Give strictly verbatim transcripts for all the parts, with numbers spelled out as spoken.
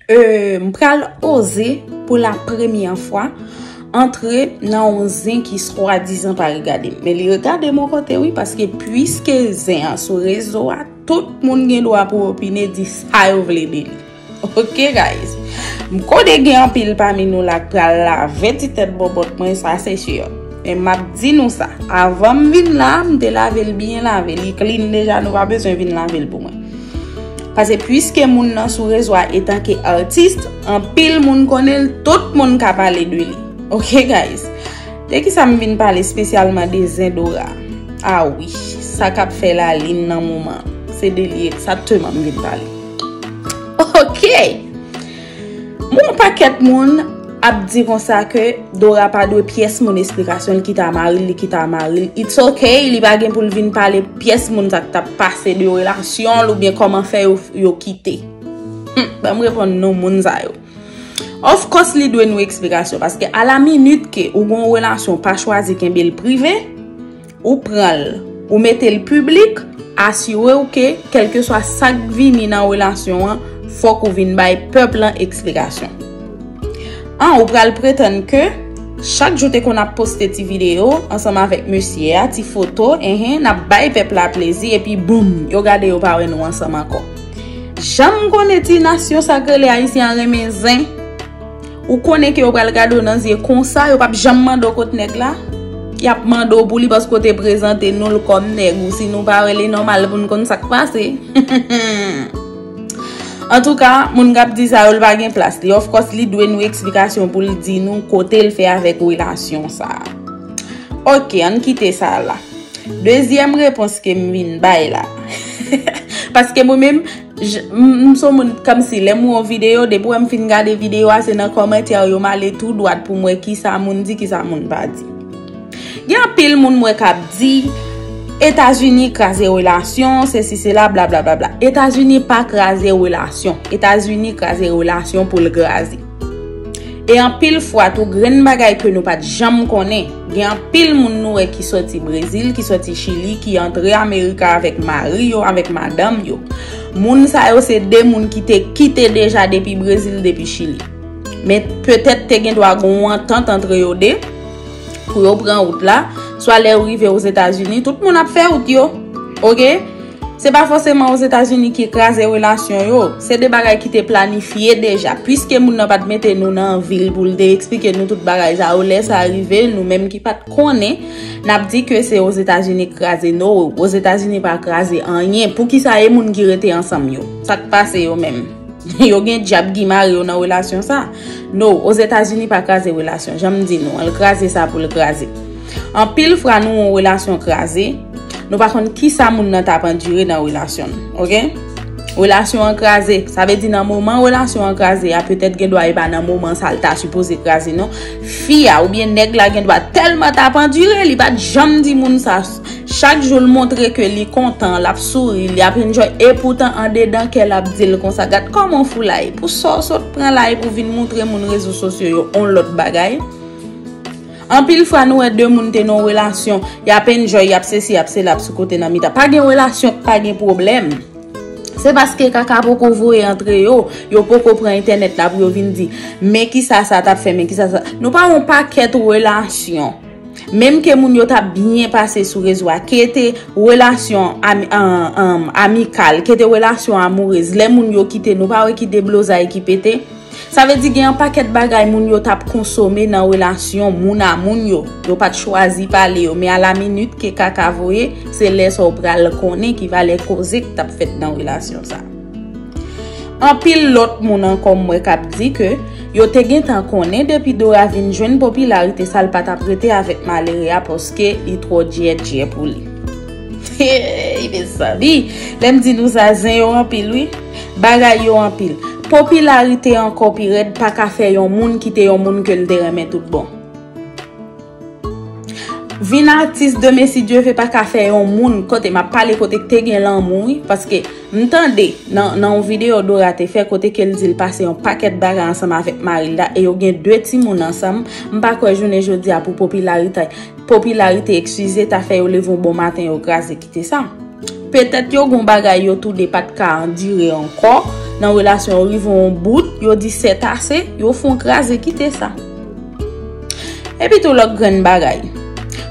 Euh, m pral oze pou la premyè fwa antre nan yon zen ki swadizan pa regade m. Men li regade m yon kote wi, paske piske zen an sou rezo a, tout moun gen dwa pou opine, di sa yo vle de li. Ok guys, m konnen gen anpil pami nou la k pral lave ti tèt bòbòt mwen, sa se si. Men m ap di nou sa, avan m vin la, m te lave l byen lave, li clean deja, nou pa bezwen vin lave l pou mwen. Paske piske moun nan sou rezo a etanke atis, anpil moun konnen l, tout moun ka pale de li. Ok guys, de kisa m vin pale espesyalman de zen Dora? Ah wi, sa k ap fè lalin nan moman, se de li egzakteman m vin pale. Ok. Bon, pakèt moun ap di konsa ke Dora pa dwe pyès moun esplikasyon, li kite a mari l, li kite a mari l. It's ok, li pa gen pou l vin pale pyès moun sa k t ap pase de relasyon l oubyen kòman fè yo, yo kite. Hmm, ban m reponn nou moun sa yo. Of course, li dwe nou eksplikasyon, paske a la minit ke ou gon relasyon, pa chwazi kenbe l prive, ou pran l, ou mete l piblik, asire w ke, kèlkeswa sa k vini nan relasyon an, fòk ou vin bay pèp lan eksplikasyon. An, ou pral pretann ke, chak jou te konn ap poste ti videyo ansanm avèk mesye a, ti foto, enhen, n ap bay pèp la plezi, epi boum, yo gade yo pa wè nou ansanm ankò. Jan m konnen ti nasyon sa k rele Ayisyen an renmen zen. Ou konnen ke yo pral gade w nan zye konsa, yo p ap janm mande w kot nèg la. Y ap mande w pou li paske w te prezante nou l kòm nèg ou. Si nou pa wè l, e nòmal pou n konn sa k pase. Antouka, moun k ap di sa yo, l pa gen plas li. Of course, li dwe nou eksplikasyon pou l di nou kote l fè avèk relasyon sa a. Ok, ann kite sa la. Dezyèm repons ke m vin bay la. Paske mwen menm, j- m m se yon moun kòmsi lè m wè yon videyo, depi w wè m fin gade videyo a, se nan kòmantè yo m ale tou dwat pou m wè kisa moun di, kisa moun pa di. Gen anpil moun m wè k ap di, Etazini kraze relasyon, sesi, sela, bla bla bla bla. Etazini pa kraze relasyon. Etazini kraze relasyon pou l kraze. E anpil fwa tou, grenn bagay ke nou pa t janm konnen. Gen anpil moun nou wè ki sòti Brezil, ki sòti Chili, ki antre Amerika avèk mari yo, avèk madanm yo. Moun sa yo se de moun ki te kite deja depi Brezil, depi Chili. Men petèt te gen dwa gen yon antant antre yo de pou yo pran wout la, swa lè yo rive Ozetazini, tout moun ap fè wout yo. Ok? Se pa fòseman Ozetazini ki kraze relasyon yo. Se de bagay ki te planifye deja. Piske moun nan pa t mete nou nan vil pou l te eksplike nou tout bagay sa yo, lè sa rive, nou menm ki pa t konnen, n ap di ke se Ozetazini k kraze. No, Ozetazini pa kraze anyen. Poukisa e moun ki rete ansanm yo? Sa k pase yo menm? Yo gen dyab ki mare yo nan relasyon sa? No, Ozetazini pa kraze relasyon. Jan m di nou an, l kraze sa pou l kraze. Anpil fwa nou wè yon relasyon kraze, nou pa konn kisa moun nan t ap andire nan relasyon l, ok? Relasyon an kraze, sa vle di nan moman relasyon an kraze a, petèt gen dwa e pa nan moman sa l ta sipoze kraze non. Fi a oubyen nèg la gen dwa tèlman t ap andire, li pa t janm di moun sa. Chak jou l montre ke li kontan, l ap souri, li ap enjoy, epoutan andedan kè l ap di l konsa, gad kòman w foulay, pou sa w sot pran la e pou vin montre moun rezo sosyo yo on lòt bagay. Anpil fwa nou wè de moun te nan yon relasyon, y ap enjoy, y ap sesi, y ap sela, ap sou kote nan mitan. Pa gen relasyon k pa gen pwoblèm. Se paske kaka poko voye antre yo, yo poko pran entènèt la pou yo vin di, men kisa sa t ap fè, men kisa sa. Nou pa yon pakèt relasyon. Menm ke moun yo t ap byen pase sou rezo a, ke te relasyon ami, an, an, amikal, ke te relasyon amourez, lè moun yo kite, nou pa wè ki deblozay ki pete? Sa vle di gen yon pakèt bagay moun yo t ap konsome nan relasyon moun a moun yo. Yo pa t chwazi pale yo, men a la minit ke kaka voye, se lè sa w pral konnen ki valè koze k t ap fèt nan relasyon sa. Anpil lòt moun ankò m wè k ap di ke yo te gentan konnen depi Dora vin jwenn popilarite sa l pa t ap rete avèk malere a paske li twò djèdjè pou li. Hey, mezanmi, lè m di nou sa, zen yo anpil wi. Bagay yo anpil. Popilarite ankò pi rèd pa ka fè yon moun kite yon moun ke l te renmen tout bon. Vin atis demen si Dye ve pa ka fè yon moun, kote m ap pale kote k te gen lanmou wi, paske m tande nan, nan yon videyo Dora te fè kote ke l di l pase yon pakèt bagay ansanm avèk mari l la e yo gen de timoun ansanm, m pa kwè jounen jodi a pou popilarite, popilarite, eskize, ta fè yo leve yon bon maten yo kraze kite sa. Petèt yo gon bagay yo toude pa t ka andire ankò, nan relasyon yo rive yon bout, yo di sètase, yo fè yon kraze kite sa. Epi tou lòt grenn bagay.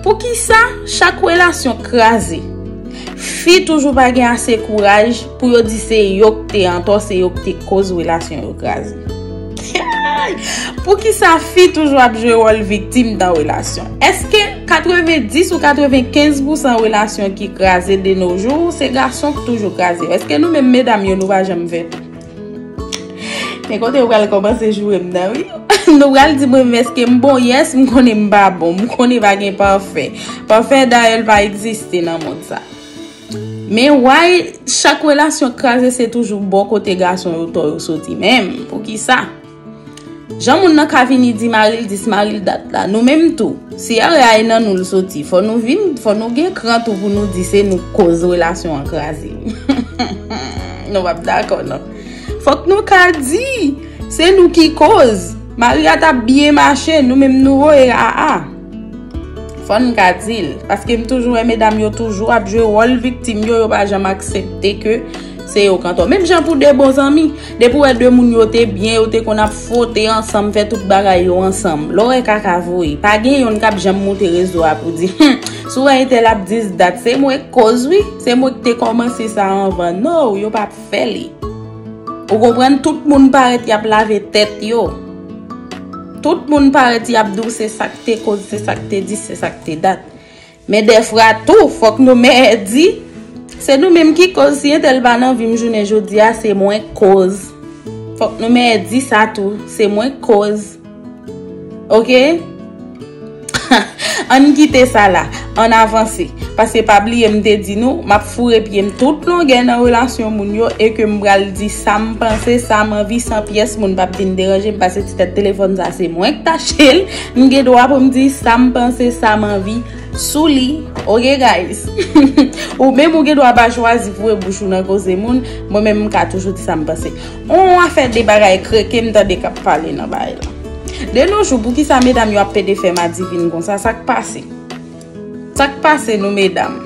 Poukisa chak relasyon kraze, fi toujou pa gen ase kouraj pou yo di se yo k te antò, se yo k te koz relasyon yo kraze? Poukisa fi toujou ap jwe wòl viktim nan relasyon? Èske katrevendis ou katrevenkenz pousan relasyon ki kraze de nos jours, se gason k toujou kraze yo? Èske nou menm medam yo, nou pa janm fè tou? Men kote yo pral kòmanse joure m nan, wi. Nou pral di mwen, èske m bon? Yes, m konnen m pa bon. M konnen pa gen pafè. Pafè, dayè, l pa egziste nan mond sa. Men why chak relasyon k kraze, se toujou bò kote gason yo tò yo soti menm? Poukisa? Jan moun nan ka vini di mari l dis, mari l dat la, nou menm tou, si erè a nan nou l soti, fò nou vin, fò nou gen kran tou pou nou di se nou k koz relasyon an kraze. Nou p ap dakò non. Fòk nou ka di se nou ki koz. Mari a t ap byen mache, nou menm nou voye aa. Fò n ka di l, paske m toujou wè medam yo toujou ap jwe wòl viktim yo, yo pa janm aksepte ke se yo k antò. Menm jan pou de bon zanmi, depi w wè de moun yo te byen, yo te konn ap fwote ansanm, fè tout bagay yo ansanm. Lè w wè kaka voye, pa gen yonn k ap janm moute rezo a pou di, hmm, si w wè entèl ap dis dat, se mwen k koz wi, se mwen k te kòmanse sa anvan. No, yo p ap fè li. Ou konprann, tout moun parèt y ap lave tèt yo. Tout moun parèt y ap di w se sa k te koz, se sa k te di, se sa k te dat. Men dèfwa tou, fòk nou mèyè di, se nou menm ki koz. Si entèl pa nan vi m jounen jodi a, se mwen k koz. Fòk nou mèyè di sa tou, se mwen k koz. Oke? Ann kite sa la, ann avanse. Paske pa bliye m te di nou, m ap foure pye m tout longè nan relasyon moun yo e ke m pral di sa m panse, sa m anvi, san pyès moun p ap vin deranje m, paske ti tèt telefòn sa se mwen k t achte l. M gen dwa pou m di sa m panse, sa m anvi sou li. Oke, guys? Ou menm ou gen dwa pa chwazi foure bouch ou nan koze moun, mwen menm m ka toujou di sa m panse. On afè de bagay kreke m tande k ap pale nan bagay la. De nos jours, poukisa medam yo ap pede fè madivin konsa? Sa k pase? Sa k pase nou medam?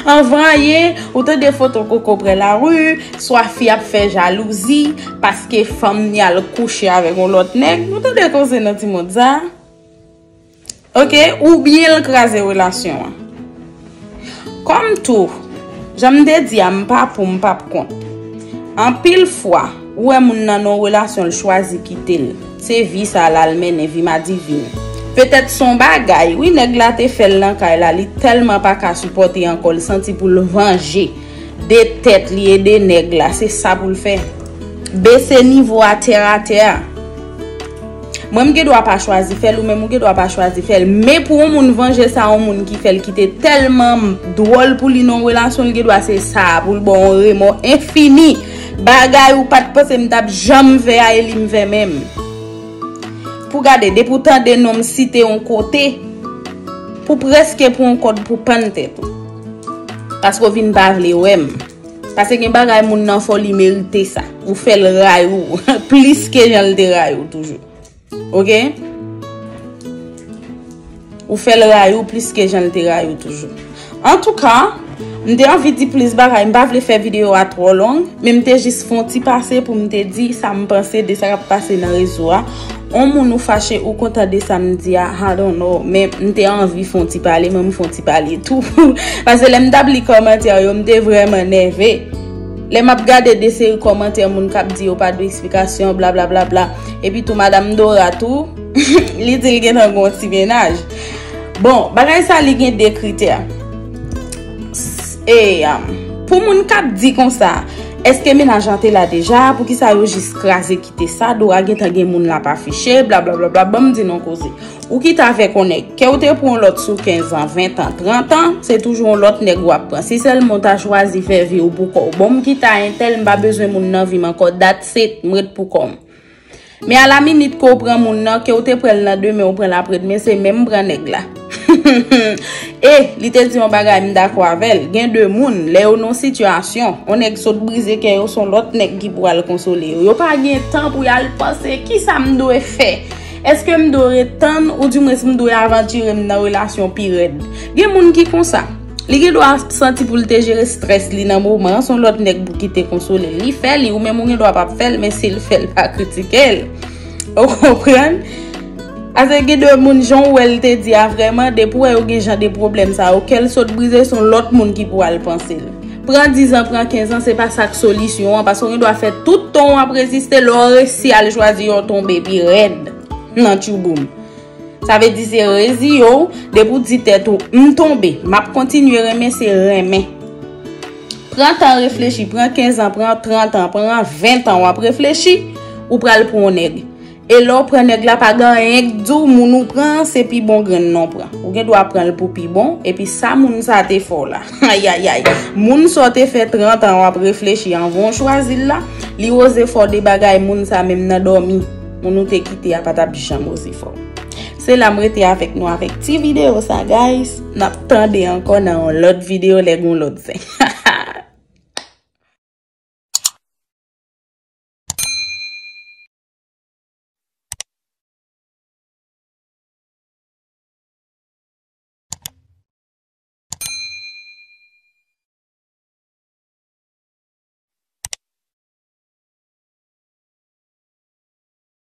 Anvan anyen, ou tande foto koko prè lari, swa fi ap fè jalouzi, paske fanm ni al kouche avèk yon lòt nèg. Nou tande koze nan ti mond sa? Oke, oubyen l kraze relasyon an. Kòm tou, jan m te di a, m pa pou, m p ap kont. Anpil fwa, ou wè moun nan nan yon relasyon, l chwazi kite l. Se vi sa l al mennen, vi madivin. Petèt se yon bagay, wi, nèg la te fè l nan kay la, li tèlman pa ka sipòte ankò, l santi pou l vanje de tèt li e de nèg la, se sa pou l fè. Bese nivo a tè atè a. Mwen m gen dwa pa chwazi fè l, ou menm ou gen dwa pa chwazi fè l. Men pou yon moun vanje sa yon moun ki fè l ki te tèlman dwòl pou li nan yon relasyon, l gen dwa se sa pou l ba w yon remò enfini. Bagay ou pa t panse m t ap janm fè a e li m fè menm. Pou gade, depi w tande non m site yon kote, pou prèske pran yon kòd pou pann tèt ou. Paske w vin pa vle wè m. Paske gen bagay moun nan fè w li merite sa. Ou fè l rayi w plis ke jan l te rayi w toujou. Oke? Ou fè l rayi w plis ke jan l te rayi w toujou. Antouka, m te anvi di plis bagay. M pa vle fè videyo a twò long, men m te jis fè yon ti pase pou m te di sa m panse de sa k ap pase nan rezo a. On moun ou fache, ou kontan de sa m di a, I don't know, men m te anvi fè yon ti pale, men m fè yon ti pale tou. Paske lè m t ap li kòmantè yo, m te vrèman nève. Lè m ap gade de seri kòmantè moun k ap di yo pa dwe eksplikasyon, bla bla bla bla. Epi tou, madanm Dora tou, li di l gentan gen yon ti mennaj. Bon, bagay sa li gen de kritè. S-, e, um, pou moun k ap di konsa, èske mennaj lan te la deja? Poukisa yo jis kraze kite sa? Dora gentan gen moun l ap afiche, bla bla bla bla. Ban m di nou yon koze. Ou kite avèk yon nèg, ke w te pran yon lòt sou kenz an, ven an, trant an, se toujou yon lòt nèg w ap pran. Si sèlman w ta chwazi fè vi w pou kò w. Bon, m kite a entèl, m pa bezwen moun nan vi m ankò, that's it, m ret pou kò m. Men alaminit ke w pran moun nan, ke w te pran l nan demen, w pran l apredmen, se menm pran nèg la. E, li te di yon bagay, m dakò avè l. Gen de moun, lè yo nan yon sitiyasyon, yon nèg sot brize kè yo, se yon lòt nèg ki pou al konsole yo. Yo pa gen tan pou y al panse, kisa m dwe fè? Èske m dwe ret tann, oudimwens m dwe avantire m nan relasyon pi rèd? Gen moun ki konsa. Li gen dwa santi pou l te jere strès li nan moman an, se yon lòt nèg pou ki te konsole l. Li fè li, ou menm ou gen dwa p ap fè l, men si l fè l, pa kritike l. Ou konprann? Ase gen de moun, jan w wè l te di a, vrèman, depi w wè yo gen jan de pwoblèm sa yo, kè l sot brize, se yon lòt moun ki pou al panse l. Pran diz an, pran kenz an, se pa sa k solisyon an, paske w gen dwa fè tout tan w ap reziste, lè w resi al chwazi yon tonbe pi rèd nan tchouboum. Sa vle di se reziye w, depi w di tèt ou, "M tonbe, m ap kontinye renmen, se renmen." Pran tan reflechi, pran kenz an, pran trant an, pran ven tan w ap reflechi, ou pral pran yon nèg. E lè w pran nèg la, pa gen anyen k di w, moun ou pran an, se pi bon grenn nan w pran. Ou gen dwa pran l pou pi bon, epi sa moun sa te fè w la. Ayayay. Moun sa w te fè trant an w ap reflechi anvan w chwazi l la, li oze fè w de bagay, moun sa menm nan dòmi, moun ou te kite a pa t ap janm oze fè w. Se la m rete avèk nou avèk ti videyo sa, guys. N ap tande ankò nan yon lòt videyo lè gen yon lòt zen.